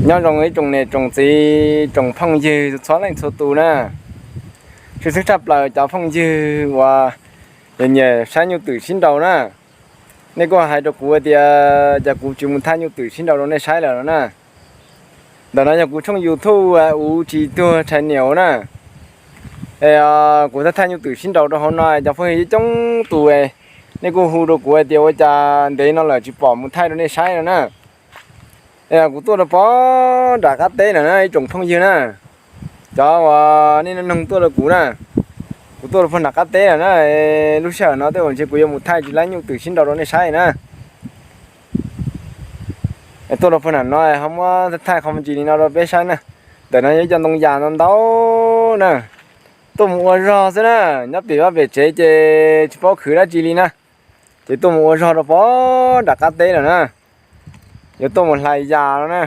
Nyob zoo ib tsoom niam tsoom txiv tsoom phooj ywg txhua leej txhua tus na. Tshwj xeeb tshaj plaws cov phooj ywg uas nyiam saib nyuj twm sib nraus na. Nej kuj hais rau kuv tias cas kuv tsis mus thaij nyuj twm sib nraus rau nej saib lawm no na. Ntawm no yog kuv tshooj YouTube Uv Tsis Tuag Tshais Niam na. Es kuv thaij thaij nyuj twm sib nraus rau hauv no cov phooj ywg coob tus, nej kuj hu rau kuv hais tias ua cas ntev no lawm tsis pom mus thaij rau nej saib no na. Es kuv tuaj rau pog nram qab teb lawm na ib tsoom phooj ywg na. Cov uas nej noog tuaj rau kuv na, kuv tuaj rau pog nram qab teb lawm na. Lub sij hawm no tej zaum ntshe kuv yuav mus thaij tsis laib nyuj twm sib nraus rau nej saib na. Tuaj rau pog nram no ho muab thaij qhov me ntsis li no rau peb saib na. Ntawm no yog ib co ntoo yas ntau ntau na. Tuaj mus ua zog xwb na, nyob pem vaj pem tsev ces tsis paub khwv dab tsi li na. Ces tuaj mus ua zog rau pog nram qab teb lawm na. Yuav tuaj mus hlais yas no na.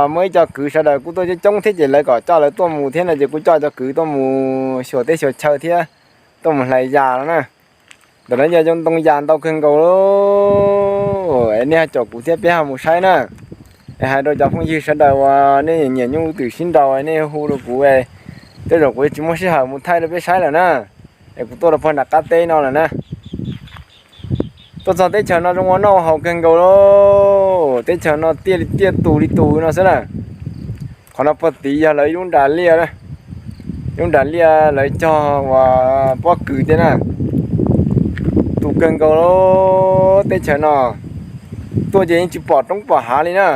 Muaj ib co kwv sawv daws kuj tuaj coob coob thiab ces lawv kom coj lawv tuaj mus thiab no ces kuj coj cov kwv tuaj mus xyuas teb xyuas chaw thiab tuaj mus hlais yas no na. Ntawm no yog cov ntoo yas ntau kawg nkaus. Nej ho caum kuv thiab peb ho mus saib na. Es hais rau cov phooj ywg sawv daws uas nej nyiam nyuj twm sib nraus nej hu rau kuv, tej zaum kuv yuav tsis muaj sij hawm mus thaij rau peb saib lawm na. Es kuv tuaj rau pog nram qab teb no lawm na. Tuaj txog teb chaws no zoo ua noj ua haus kawg nkaus li. Teb chaws no tiaj li tiaj tus li tus no xwb na. Qhov no puag tid yog lawv ib lub nras liaj, ib lub nras liaj lawv cog uas pob kws tej na. Tus kawg nkaus li teb chaws no. Tuaj ces yeej tsis pom roob pom hav li na.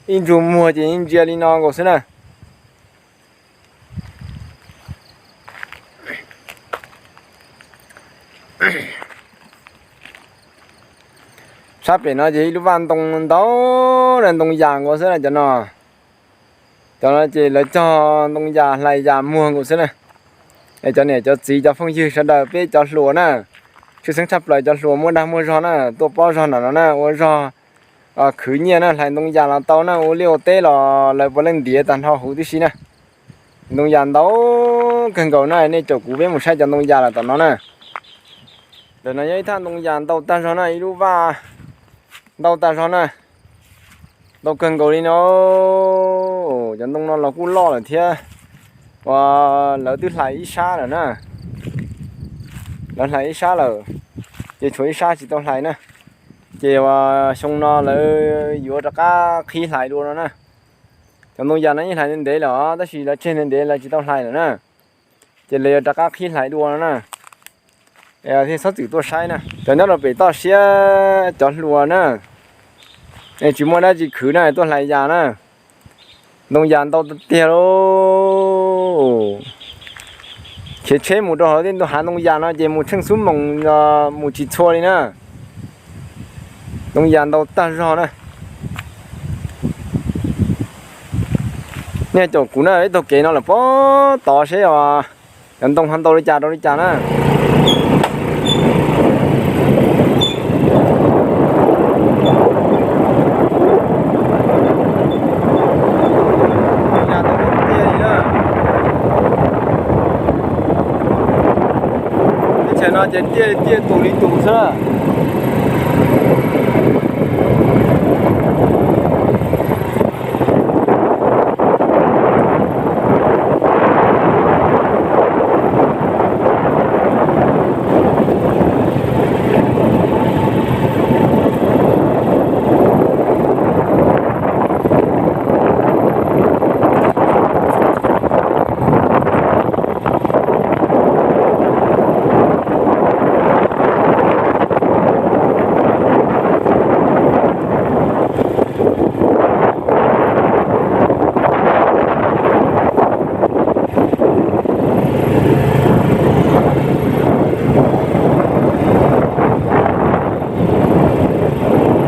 Ib ntsug muag ces yeej ntsia li no nkaus xwb na. Sab pem no ces ib lub vaj ntoo ntau na, ntoo yas nkaus xwb na cov no. Cov no ces lawv cog ntoo yas hlais yas muag nkaus xwb na. Es cov niam cov txiv cov phooj ywg sawv daws peb cov hluas na, tshwj xeeb tshaj plaws cov hluas muaj dag muaj zog na, tuaj pob zog nram no na, ua zog khwv nyiaj na, hlais ntoo yas los tau na, ua liaj ua teb los lawv puav leej ntiav tag nrho huv tib si na. Ntoo yas ntau kawg nkaus na, nej caum kuv peb mus saib cov ntoo yas los tom no na. Ntawm no yog ib thaj ntoo yas ntau tag zog na, ib lub vaj ntau tag zog na. Ntau kawg nkaus li no. Cov ntoo no los kuj loj lawm thiab, uas lawv twb hlais ib sab lawm na. Lawv hlais ib sab lawm, ces tshuav ib sab tsis tau hlais na. Ces uas xyoo no lawv yuav rov qab qhib hlais dua no na. Cov ntoo yas no yeej hlais ntev ntev lawm os, tab sis lawv tseg ntev ntev lawv tsis tau hlais lawm na. Ces lawv yuav rov qab qhib hlais dua no na. Thiaj txhob txwm tuaj saib na. Cov nyob rau pem toj siab cov hluas na, tsis muaj dab tsi khwv na, tuaj hlais yas na. Ntoo yas ntau tiag tiag lauj. Khiav tsheb mus rau hauv tej ntoo hav ntoo yas no ces mus tsheej xuab moos mus tsis txhua li na. Ntoo yas ntau tag zog na. Nej caum kuv na, ib taug kev no lawm pob tod seb os, cov ntoo ho ntau li cas rau li cas na. Teb chaws no ces tiaj tiaj tus li tus xwb.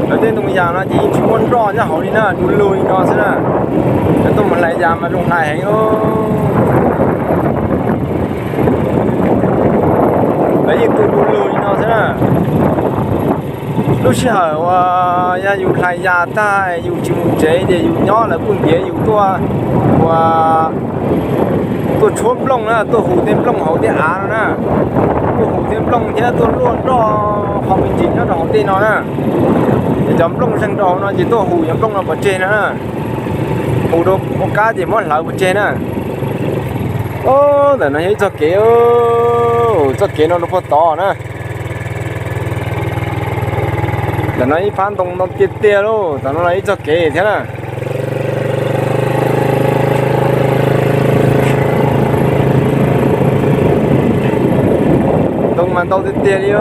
Lawv tej ntoo yas no ces yeej tsis muaj nroj nyob hauv li na, du lug li no xwb na. Lawv tuaj mus hlais yas mas zoo hlais heev. Lawv yeej tu du lug li no xwb na. Lub sij hawm uas yog yus hlais yas tag yus tsis mus tsev ces yus nyob lawv kuj ntiav yus tuaj, ua, tuaj tshuab nplooj na, tuaj hu tej nplooj hauv tej av no na, tuaj hu tej nplooj thiab tuaj luaj nroj qhov me ntsis nyob rau hauv tej no na. Ces cov nplooj zeeg rau hauv no ces tuaj hu cov nplooj no pov tseg no na, hu rau kab ces muab hlawv pov tseg na. Ntawm no yog ib txoj kev, txoj kev no rau puag tod na. Ntawm no ib phab ntoo ntau tiag tiag lauj, tam no los ib txoj kev thiab na. Ntoo mas ntau tiag tiag li.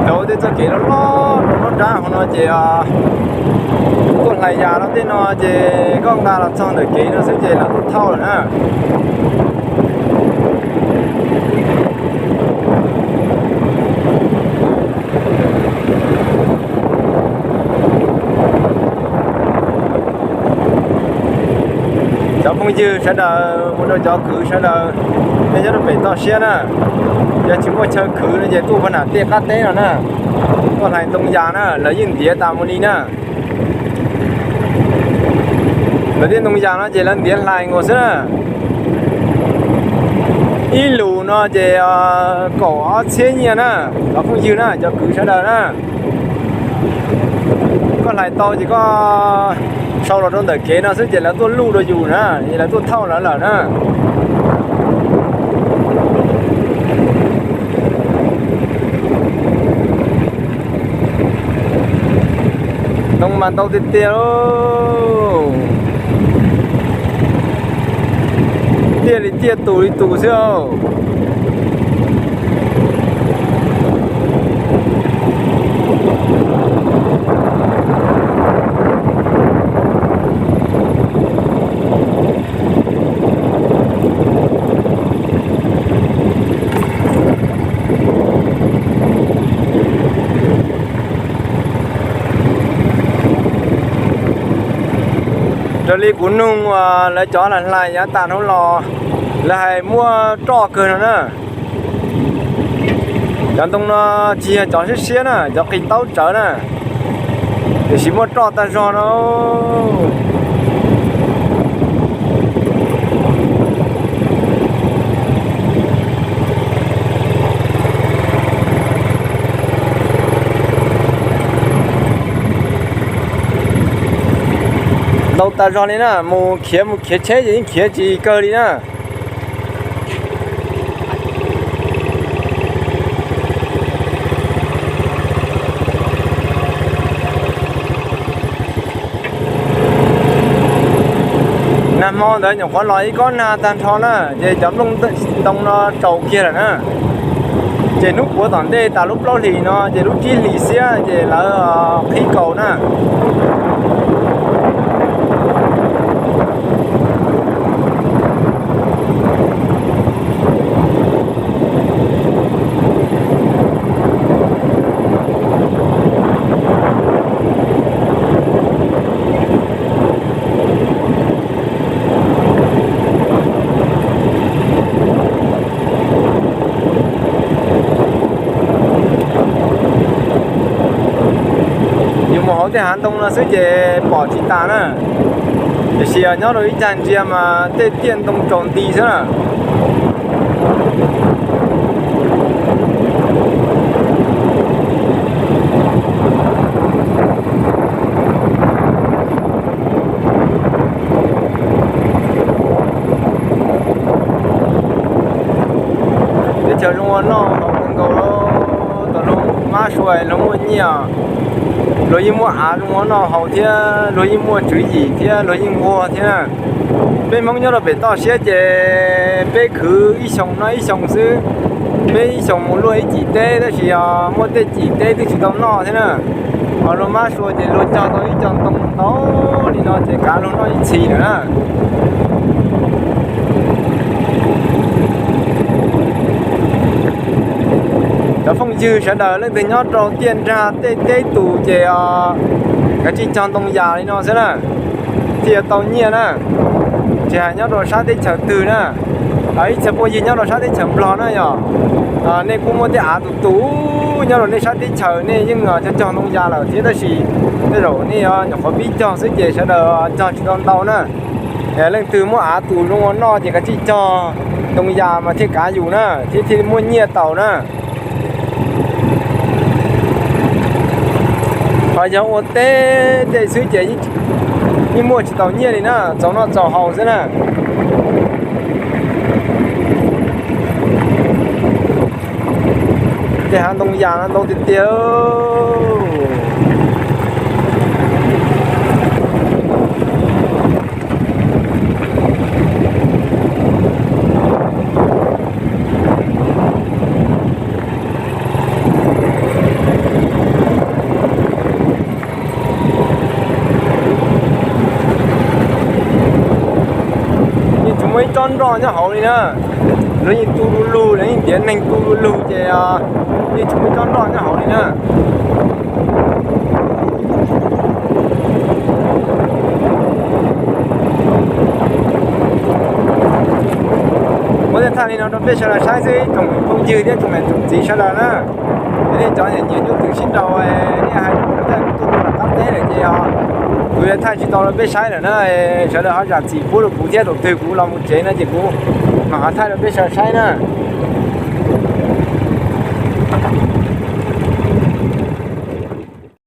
Rau tej txoj kev loj loj rau nruab nrab hauv no ces tuaj hlais yas rau tej no ces koj nqa los txog ntawm kev no xwb ces lawv tuaj thauj lawm na. Cov phooj ywg sawv daws mus rau cov kwv sawv daws, nej nyob rau pem toj siab na, yog tsis muaj chaw khwv no ces tuaj puag nram tej qab teb no na, tuaj hlais ntoo yas na, lawv yeej ntiav tas mus li na. Lawv tej ntoo yas no ces lawv ntiav hlais nkaus xwb na. Ib lus no ces kaum ob txhiab nyiaj na, cov phooj ywg na, cov kwv sawv daws na. Koj hlais tau ces koj sau los rau ntawm kev no xwb ces lawv tuaj luj rau yus na, es lawv tuaj thauj lawv lawm na. Ntoo mas ntau tiag tiag lauj. Tiaj li tiaj, tus li tus xwb. Raws li kuv nug lawv cov hlais yas tas no los lawv hais muaj roj kawg no na. Cov ntoo no tsis yog cov siab siab na, cov qis taub tsawv na, tiam sis muaj roj tag zog no. Ntau tas zog li na, mus khiav mus khiav tsheb ces yeej khiav tsis kawg li na. Nag hmo ntawd nyuam qhuav los ib kob nag tag nrho na, ces cov nplooj ntoo no tsaus kiag lawm na. Ces hnub puav tom ntej tas lub plaub hlis no ces lub tsib hlis xiab ces lawv qhib kaus na. Yus mus hauv tej hav ntoo no xwb ces pom tsis tas na, tiam sis nyob rau ib cag ntsia mas tej tiaj ntoo tsaus nti xwb na. Teb chaws zoo ua noj haus kawg nkaus lauj. Sua luag muaj nyiaj, luag yeej muaj av zoo noj haus thiab luag yeej muaj tswv yim thiab luag yeej nquag thiab na. Peb Hmoob nyob rau pem toj siab ces peb khwv ib xyoos noj ib xyoos xwb. Peb ib xyoos mus luaj ib cim teb tab sis muaj tej cim teb twb tsis tau noj thiab na. Ho luag mab sua ces luag cog tau ib co ntoo ntau li no ces kav luag noj ib txhis lawm na. Cov phooj ywg sawv daws leej twg nyob rau tiaj nrag tej teb tus ces kav tsij cog ntoo yas li no xwb na, thiaj yuav tau nyiaj na. Tsis hais nyob rau sab teb chaws twg na, ib txhia phooj ywg nyob rau sab teb chaws Nplog na yog, nej kuj muaj tej av tus tus nyob rau nej sab teb chaws nej yeej cog cog ntoo yas lawm thiab tab sis tej zaum nej nyuam qhuav pib cog xwb ces sawv daws cog tsis tau ntau na. Leej twg muaj av tus zoo ua noj ces kav tsij cog ntoo yas mas thiaj kav yus na, thiaj thiaj muaj nyiaj tau na. Ho yog ua teb tej xwb ces yeej muaj tsis tau nyiaj li na, txaus noj txaus haus xwb na. Tej hav ntoo yas no ntau tiag tiag. Yeej tsis muaj ib tsob nroj nyob hauv li na. Lawv yeej tu du lug, lawv yeej ntiav neeg tu du lug ces yeej tsis muaj ib tsob nroj nyob hauv li na. Muab tej thaij li no rau peb sawv daws saib xwb ib tsoom phooj ywg thiab tsoom niam tsoom txiv sawv daws na. Yog nej cov nyiam nyiam nyuj twm sib nraus, nej hais rau kuv tias kuv tuaj mus tom qab teb lawm ces kuv yuav thaij tsis tau rau peb saib lawm na. Sawv daws ho zam txim pub rau kuv thiab, thaum twg kuv los mus tsev no ces kuv mam ho thaij rau peb sawv daws saib na.